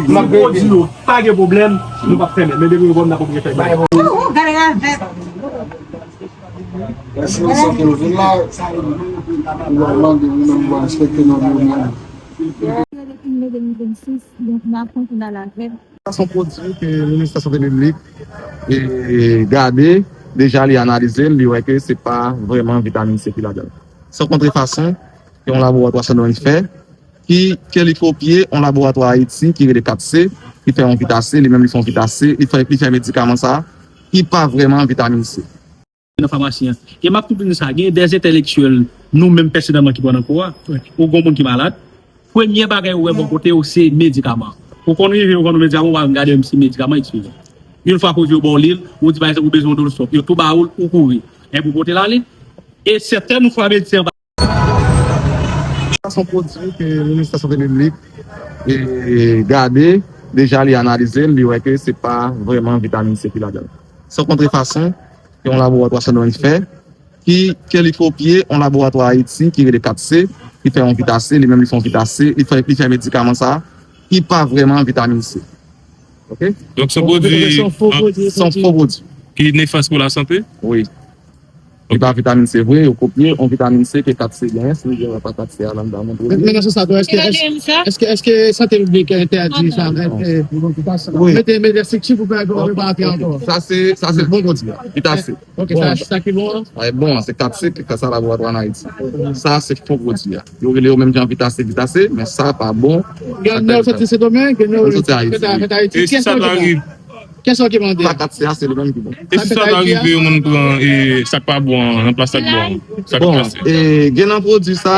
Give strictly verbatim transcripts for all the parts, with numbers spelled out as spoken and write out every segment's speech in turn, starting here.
M ap di nou, pa gen pwoblèm, nou p ap fèmen. Men depi nou pran, n ap oblije fèmen. Gade ravèt. Mèsi ansanm pou nou vin la. Nòmal, depi nou va respekte nòmal. Depi nou de mil vennsis, donk n ap kontinye al avèk. Sa se yon pwodui ke Ministè Sante Piblik e gade, deja li analize l, li wè ke se pa vrèman vitamin C ki ladan l. Se yon kontrefason ke yon laboratwa Sendomeng fè, ki, ke li kopye yon laboratwa Ayiti ki rele kat C, ki fè yon vita C, li menm li fè yon vita C, li fè, li fè medikaman sa a, ki pa vrèman vitamin C. Nan famasi an. E m ap tou di nou sa, gen dèz entèlektyèl, nou menm pèsonèlman ki pran nan kò a, ou gen moun ki malad, premye bagay ou wè bò kote ou se medikaman. Ou konn rive, ou konn medikaman, ou pa menm gade menm si medikaman, eksplize. Yon fwa koze yo ba w li, ou di pa egzanp ou bezwen yon dolo stòp, yo tou ba ou l, ou kouri. Enben ou pote l ale. E sètèn fwa medisyen an pa Sa se yon pwodui ke Ministè Sante Piblik e gade, deja li analize l, li wè ke se pa vrèman vitamin C ki ladan l. Se yon kontrefason ke yon laboratwa Sendomeng fè, ki, ke li kopye yon laboratwa Ayiti ki rele kat C, ki fè yon vita C, li menm li fè yon vita C, li fè, li fè medikaman sa a, ki pa vrèman vitamin C. Ok? Donk se yon pwodui, se yon fo pwodui, se yon fo pwodui ki nefas pou lasante? Wi. Li pa vitamin C vre, yo kopye yon vitamin C ke kat C genyen, si nou gen pa kat C a la, m ta montre nou. Men nan sans sa tou, èske, èske, èske, èske Sante Piblik entèdi sa, mete, mete estrikti pou fè, pou pa antre ankò? Sa se, sa se bon pwodui a, vita C. Ok, sa, sa ki bon an? Bon, se kat C ki fè sa laboratwa an Ayiti. Sa se fo pwodui a. Yo rele yo menm jan vita C, vita C, men sa pa bon. Gen nan soti Sendomeng, gen nan soti Ayiti. E si sa ta rive? Kiyès ki mande? Sa kat C a, se li menm ki bon. E si sa ta rive, yon moun pran e sa k pa bon an nan plas sa k bon an? Sa k pase? Bon, e gen nan pwodui sa,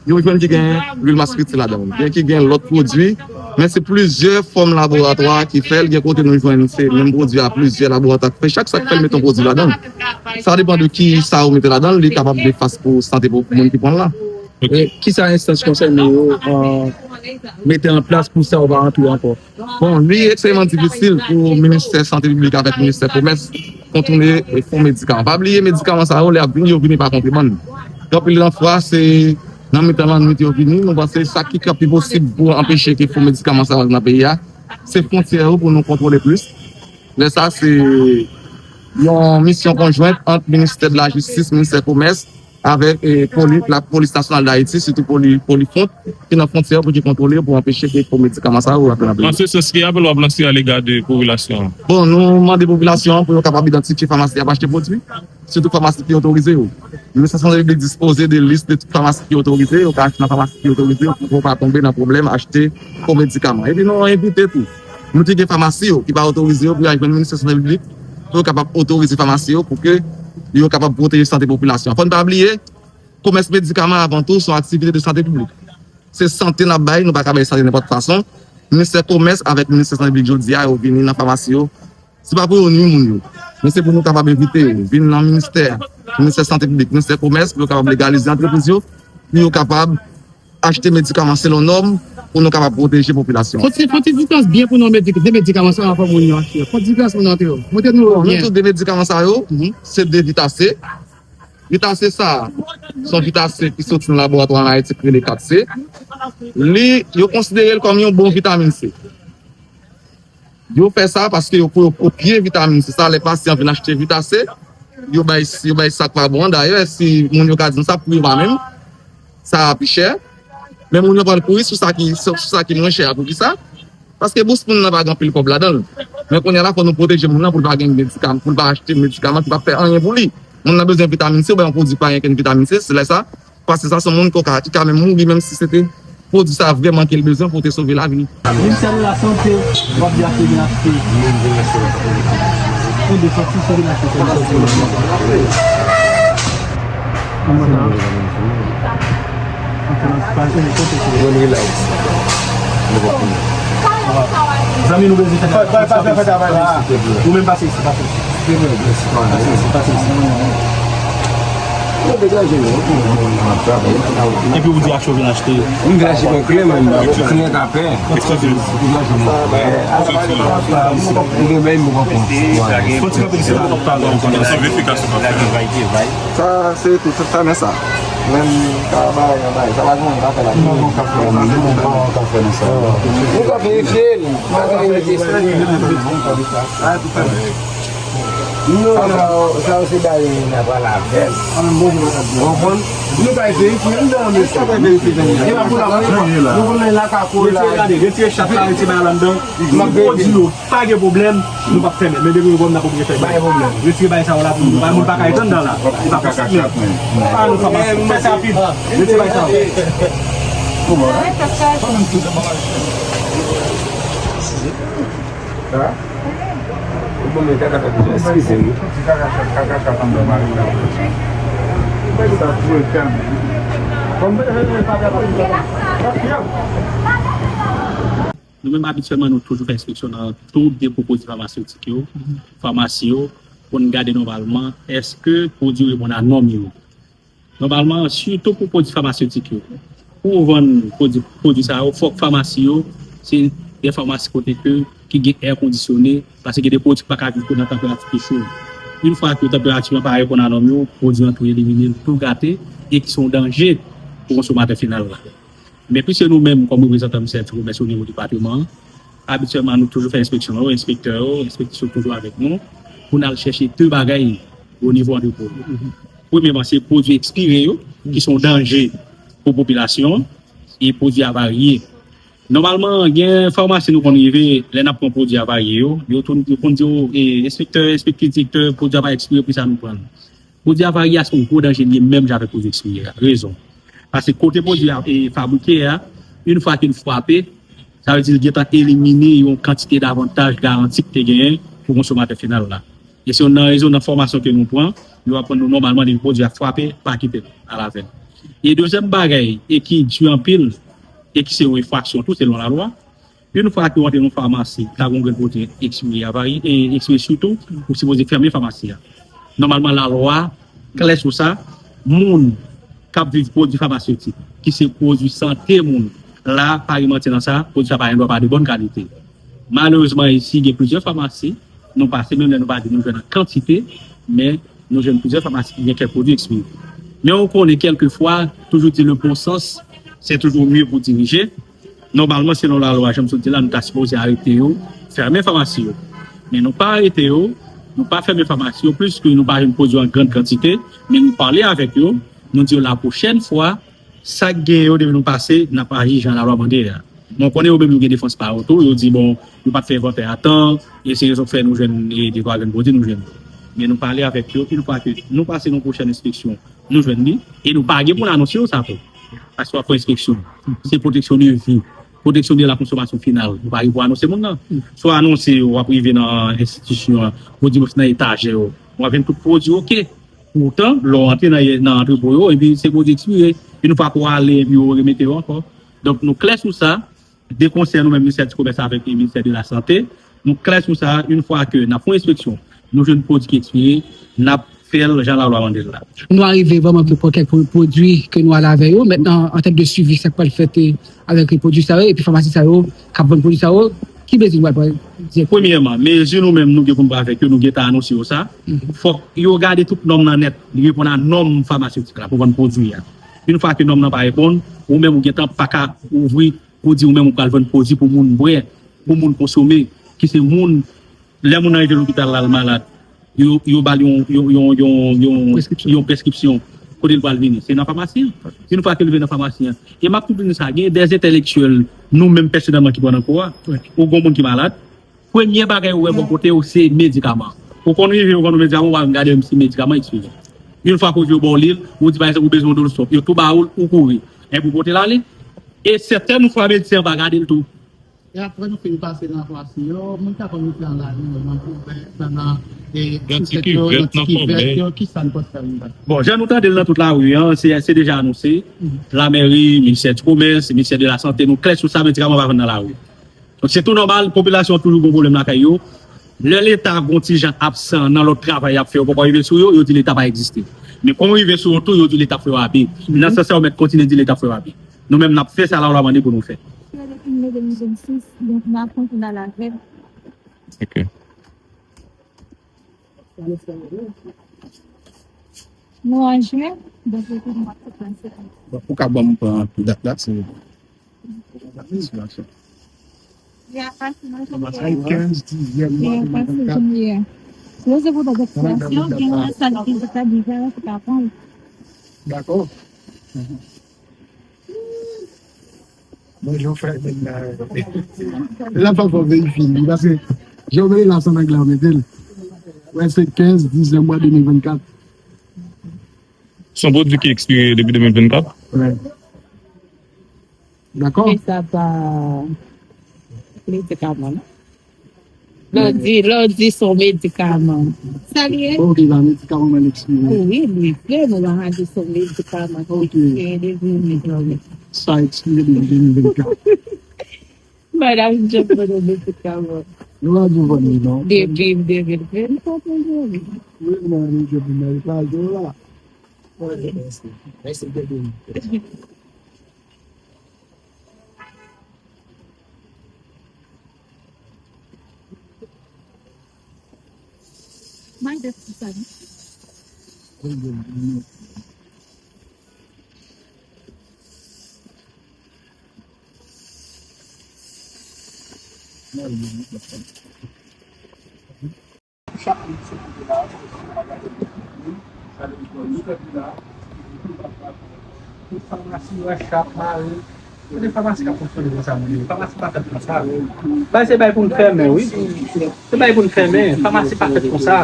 yo jwenn ki gen lwil maspiti ladan l. Gen ki gen lòt pwodui, men se plizyè fòm laboratwa ki fè l. Gen kote nou jwenn se menm pwodui a, plizyè laboratwa ki fè. Chak sa k fè l mete yon pwodui ladan l. Sa depann de ki sa ou mete ladan l, li kapab nefas pou sante pou moun ki pran l la. Ok. E kisa enstans konsène yo, euh, mete an plas pou sa yo pa antre ankò? Bon, li ekstrèmman difisil pou Ministè Sante Piblik avèk Ministè Komès kontwole fo medikaman. Pa bliye, medikaman sa yo, lè y ap vini, yo vini pa kontrebann. Gen anpil nan fwa, se nan mitan lannwit yo vini. Nou panse sa ki ka pi posib pou anpeche ke fo medikaman sa yo nan peyi a, se fwontyè yo pou nou kontwole plis. Lè sa, se yon misyon konjwent ant Ministè de la Jistis, Ministè Komès, avèk, e, poli-, la Polis Nasyonal d Ayiti, sitou poli-, Polifront, ki nan fwontyè pou ki kontwole pou anpeche ke fo medikaman sa yo rantre nan peyi. Nan se sans, ki apèl w ap lanse alega de popilasyon an? Bon, nou mande popilasyon an pou yo kapab idantifye famasi y ap achte pwodui, sitou famasi ki otorize yo. Ministè Sante Piblik dispoze de lis de tout famasi ki otorize, yo ka achte nan famasi ki otorize yo pou yo pa tonbe nan pwoblèm achte fo medikaman. Epi nou envite tou moun ki gen famasi yo, ki pa otorize yo, pou y al jwenn Ministè Sante Piblik, pou yo kapab otorize famasi yo, pou ke yo kapab pwoteje sante popilasyon an. Fò n pa bliye, komès medikaman avan tou se yon aktivite de sante piblik. Se sante n ap bay, nou pa ka bay sante nenpòt fason. Ministè Komès avèk Ministè Sante Piblik jodi a, yo vini nan famasi yo. Se pa pou yo nwi moun yo, men se pou nou kapab envite yo vin nan ministè, Ministè Sante Piblik, Ministè Komès, pou yo kapab legalize antrepriz yo, pou yo kapab achte medikaman selon nòm, pou nou kapab pwoteje popilasyon an. Fò ti, fò ti diferans byen pou nou medik-, de medikaman sa yo pou moun yo achte. Fò ti diferans pou nou antre yo. Montre nou yo byen. Bon, nou tout de medikaman sa yo, se de vita C. Vita C sa, se yon vita C ki soti nan laboratwa an Ayiti ki rele kat C. Li, yo konsidere l kòm yon bon vitamin C. Yo fè sa paske yo, pou yo kopye vitamin C sa, lè pasyan vin achte vita C, yo bay, yo bay sa k pa bon an. Dayè, si moun yo ka di nou sa, pri yo pa menm, sa a pi chè. Men moun yo pral kouri sou sa ki, sou, sou sa ki mwen chè a. Poukisa? Paske bous moun nan pa gen anpil kòb ladan l. Men kounye a la, fò nou pwoteje moun nan pou l pa gen medikaman, pou l pa achte medikaman ki p ap fè anyen pou li. Moun nan bezwen vitamin C, ou bay yon pwodui ki pa gen okenn vitamin C, se lè sa, paske sa se yon moun ki ka, ki ka menm mouri, menm si se te pwodui sa vrèman ke l bezwen pou te sove lavi l. Ministè de la Sante, w ap di achte vin achte. Ou de sòti, se vin achte. Mwen relax. Zanmi, nou bezwen fè travay la. Ou menm pase isi, pase isi. Pase isi, pase isi. Epi ou di achte, ou vin achte. M vin achte pou kle, men kle ka pè. Eskize m. Fò ti kanpe isi, pa, pa, pa, pa. Sa se tout, sa, sa, men sa. Menm ka bay, ka bay. Sa pa gen moun ka fè la. Nou pa gen ka fè nan sa. Nou ka verifye l. Nou ka verifye l. Nou, sa, sa, se bagay la pral avè l. Konprann? Nou ka verifye l nan, mesye. Gen pa pou la, nou konnen la ka kouri la. Retire, gade, retire chat la, retire bagay la anndan. M ap verifye. Pa gen pwoblèm, nou p ap fèmen. Men depi nou wè n ap oblije fèmen. Pa gen pwoblèm. Retire bagay sa yo la pou nou. Moun pa ka etann nan la. Li pa posib menm. Ah, nou pa mache. Fè sa rapid. Retire bagay sa yo. Kòman? Sa? Ou bon, men kaka kat deja, eskize m. Sa pou e kanmenm. Nou menm, abityèlman, nou toujou fè enspeksyon nan tout depo pwodui famasetik yo, famasi yo, pou n gade nòmalman èske pwodui yo reponn a nòm yo. Nòmalman, sitou pou pwodui famasetik yo. Pou w vann pwodui, pwodui sa yo, fòk famasi yo, se de famasi kote ke, ki gen è kondisyone, paske gen de pwodui ki pa ka viv nan tanperati ki cho. Yon fwa ke tanperati an pa reponn a nòm yo, pwodui an tou elimine, l tou gate, e ki se yon danje pou konsomatè final la. Men piske nou menm, kòm reprezantan Ministè di Komès o nivo depatman an, abityèlman, nou toujou fè enspeksyon yo, enspektè yo, enspektris yo toujou avèk nou, pou n al chèche de bagay o nivo antrepo yo. Premyèman, se pwodui ekspire yo, ki se yon danje pou popilasyon an, e pwodui avarye. Nòmalman, gen famasi nou konn rive, lè n ap pran pwodui avarye yo, yo tou, yo konn di w, e, enspektè, enspektris, direktè, pwodui a pa ekspire, poukisa nou pran l? Pwodui avarye a se yon gwo danje li ye, menm jan avèk pwodui ekspire a. Rezon. Paske kote pwodui a e fabrike a, yon fwa ke l frape, sa vle di l gentan elimine yon kantite davantaj garanti ki te genyen pou konsomatè final la. E se youn nan rezon nan fòmasyon ke nou pran, yo aprann nou nòmalman depi pwodui a frape, pa kite l al avè l. E dezyèm bagay, e ki di anpil, e ki se yon enfraksyon tou selon lalwa, yon fwa ke w antre nan yon famasi, ta gen yon grenn pwodui ekspire avari, e ekspire sitou, ou sipoze fèmen famasi a. Nòmalman, lalwa klè sou sa, moun k ap viv pwodui famasetik, ki se pwodui sante moun, la, pa gen manti nan sa, pwodui sa pa gen dwa pa de bòn kalite. Malerezman, isi, gen plizyè famasi, nou pase, menm lè nou pa di nou jwenn an kantite, men nou jwenn plizyè famasi ki gen kèk pwodui ekspire. Men ou konnen, kèlkefwa, toujou di le bon sens, c'est toujours mieux pour diriger. Nòmalman, selon lalwa, jan m sot di la, nou ta sipoze arete yo, fèmen famasi yo. Men nou pa arete yo, nou pa fèmen famasi yo, pliske nou pa jwenn pwodui an grann kantite, men nou pale avèk yo, nou di yo la pwochèn fwa, sa k gen yo depi nou pase, n ap aji jan lalwa mande a. Mwen konnen yo menm yo gen defans pa yo tou, yo di, bon, yo pa t fè envantè a tan, e se rezon k fè nou jwenn, e, de twa grenn pwodui nou jwenn. Men nou pale avèk yo, yon fwa ke nou pase nan pwochèn enspeksyon, nou jwenn li, e nou pa gen pou n anonse yo sa tou. Paske w ap fè enspeksyon. Se pwoteksyon de vi, pwoteksyon de la konsomasyon final. Nou pa gen pou anonse moun nan. Si w anonse, w ap rive nan enstitisyon an, ou di, nan etajè yo, w ap jwenn tout pwodui oke. Poutan, lè w antre nan, nan antrepo yo, epi se pwodui ekspire. Yon fwa ke w ale, epi yo remete yo ankò. Donk, nou klè sou sa. De konsè nou menm, Ministè di Komès avèk Ministè de la Sante, nou klè sou sa, yon fwa ke n ap fè yon enspeksyon, nou jwenn pwodui ki ekspire, n ap fè l jan lalwa mande l la. Nou arive vrèman ke pran kèk pwodui ke nou ale avè yo. Mentnan, an tèm de swivi, sa k pral fèt, e, avèk pwodui sa yo, epi famasi sa yo, k ap vann pwodui sa yo, ki mezi nou pral pran? Premyèman, mezi nou menm, nou gen pou n pran avèk yo, nou gentan anonse yo sa. Fòk yo gade tout nòm nan nèt, li reponn a nòm famasetik la pou vann pwodui a. Yon fwa ke nòm nan pa reponn, ou menm ou gentan pa ka ouvri pou di ou menm ou pral vann pwodui pou moun bwè, pou moun konsome, ki se moun, lè moun nan rive lopital la, l malad, yo, yo ba l yon, yon, yon, yon, yon, yon preskripsyon. Kote l pral vini? Se nan famasi an. Yon fwa ke l rive nan famasi an. E m ap tou di nou sa, gen de entèlektyèl, nou menm pèsonèlman ki pran nan kò a. Ou gen moun ki malad, premye bagay ou wè bò kote w, se medikaman. Ou konn rive, ou konn medikaman, ou pa menm gade menm si medikaman ekspire. Yon fwa ke yo ba w li, ou di, pa egzanp, ou bezwen yon Dolostop. Yo tou ba ou l, ou kouri. Enben, ou pote l ale. E sètèn fwa, medsen an pa gade l tou. E apre nou fin pase nan fwasi yo, moun ki ap ann mete an lari yo nan kouvèt, nan, nan, e, sou tèt yo, nan ti kivèt yo, kisa n panse a moun sa yo? Bon, jan nou tande l nan tout lari an, se, se deja anonse. Lamèri, Ministè di Komès, Ministè de la Sante, nou klè sou sa, medikaman pa vann nan lari. Donk, se tou nòmal, popilasyon an toujou gen pwoblèm lakay yo. Lè Leta gon ti jan absan nan lòt travay y ap fè, yo poko rive sou yo, yo di Leta pa egziste. Men kon rive sou yo tou, yo di Leta ap fè yo abi. Nan sans sa, yo mèt kontinye di Leta ap fè yo abi. Nou menm, n ap fè sa lalwa mande pou nou fè. Depi mil vennsis, donk, n ap kontinye al avè l. Ok. Nou an jen, donk, yo te mwen se pran se. Bon, ou ka ban m pran dat la, silvouplè? Li a pase nan janvye. Kòmanse kenz, dizyèm mwa de mil vennkat. Li a pase janvye a. Sinon, se pou ta fè yon gen yon sal ki ta deja, ki ta pran. Dakò. Bonjou, frè Bernard. L ap fè w verifye li, paske jan w mete l la, se an anglè w mete l. Wè, se kenz, dizyèm mwa de mil vennkat. Se yon pwodui ki ekspire depi de mil vennkat? Wè. Dakò? E sa pa medikaman, non? Lè w di, lè w di se yon medikaman. Sa li ye? Ok, la, medikaman mwen ekspire. Wi, li vle, nou pa ka di se yon medikaman ki ekspire depi yon medikaman. Sa ekspire depi de mil vennkat. Madanm Job ban nou medikaman. Nou pa di w vann li, non. Depi de mil vennkat, nou vann li. Wi, non, li Job, men li pa di w la. Ok, mèsi. Mèsi, bebe. Mande pou sa, non? Chak moun ki sot kote la, se yon bagay ki byen, sa vle di nou fè pi la, pou famasi yo, chak mare, kote famasi k ap fonksyone konsa, moun yo, famasi pa fèt konsa. Bay se bay pou n fèmen, wi. Se bay pou n fèmen, famasi pa fèt konsa.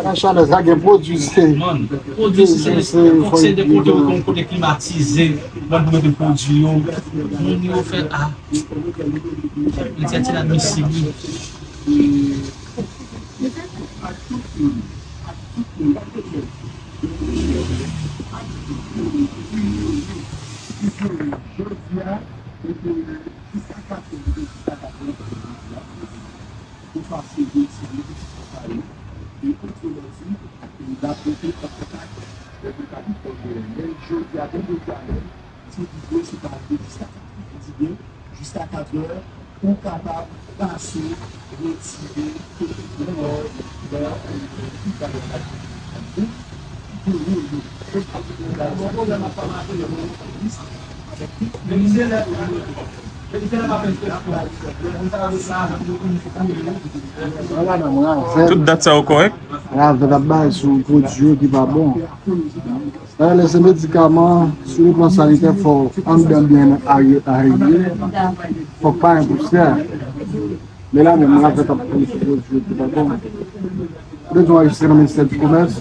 Nan chalè sa gen pwodui se. Man, pwodui se, se, se de kote, yon kote klimatize, ban pou mete pwodui yo. Moun yo fè a. Li se ti la misye wi. Jodi a, jiska katòz, jiska katòz, Ou pase de ti moun ki sa yo, e ou te lè di, e la pote an kontak, e nou ka di fò yo, men jodi a, jan jodi a menm, ti videyo se pa de jiska katòz, jiska katòz, ou kapab pase, retire, nan, nan, Tout dat sa yo kòrèk? Ravèt ap bay sou pwodui yo ki pa bon. Talè se medikaman, sou le plan sanitè, fò anndan byen aye, aye, fòk pa gen pousyè. Men la menm, ravèt ap pran sou pwodui yo ki pa bon. Ou te di w anrejistre nan ministè di komès?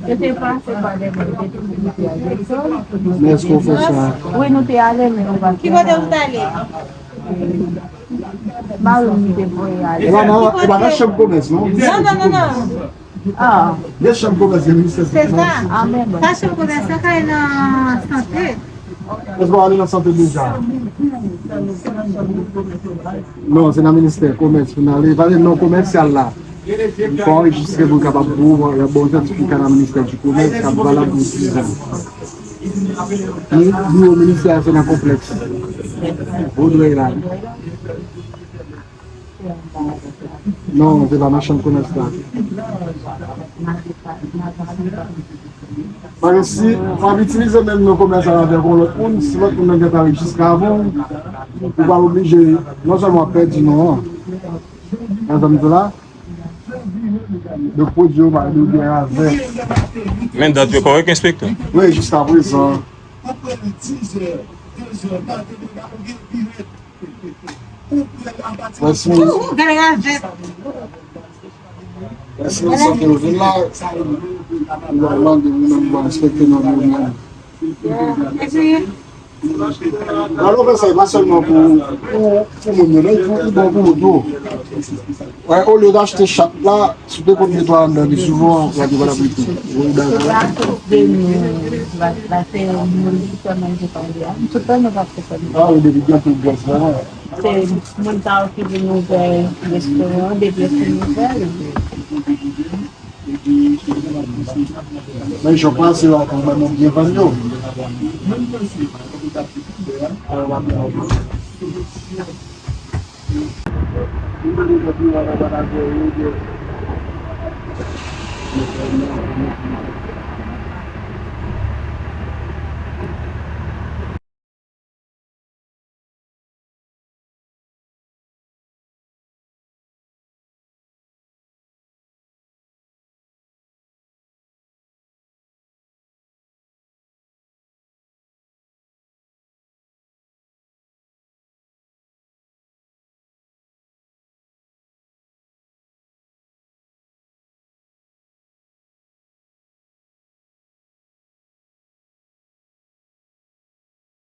Yo te pase pa de moun, yo te toujou di a Jekson. Men èske w fè sa? Wi, nou te ale, men nou pa fè sa. Ki kote ou t ale? Mari m te voye ale. E pa nan, e pa nan chanm komès, non? Non, non, non, non. Ah. Gen chanm komès, gen ministè di komès. Se sa. Ah, men bon. Pa chanm komès, sa kay nan sante. Èske w ale nan sante deja? Non, se nan ministè komès pou n ale. Pale non komèsyal la. Fò anrejistre pou l kapab pou w, y ap ba w sètifika nan ministè di komès k ap valab pou dizan. Ni biwo ministè a se nan konplèks Vodrèy la. Non, se pa machann komès la. Paske si w ap itilize menm non komès la avèk yon lòt moun, si lòt moun nan gentan rejistre avan w, ou pral oblije non sèlman w ap pèdi non an. Nan zòn la, donk pwodui yo pa dwe gen ravè. Men dat yo kòrèk, enspektè? Wi, jiska prezan. Mèsi. Mèsi, mèsi ke w vin la. Nou va mande nou menm pou enspekte nan nou menm. Epi, lè nou fè sa, e pa sèlman pou, pou, pou moun yo, men pou, pou bon pou ou tou. Wè, olye w achte chat la, si w te konn netwaye anndan li souvan, w a di pa t ap rete. Ou dakò? Se akoz de nou, la, la se moun ki fè manje pa li a. Tout tan nou pa fè sa. Ah wi, depi gen tout grès la. Se moun sa yo ki vin ouvè restoran, depi yo fin ouvè, yo Men jan pase yo avan, mwen menm byen vann yo.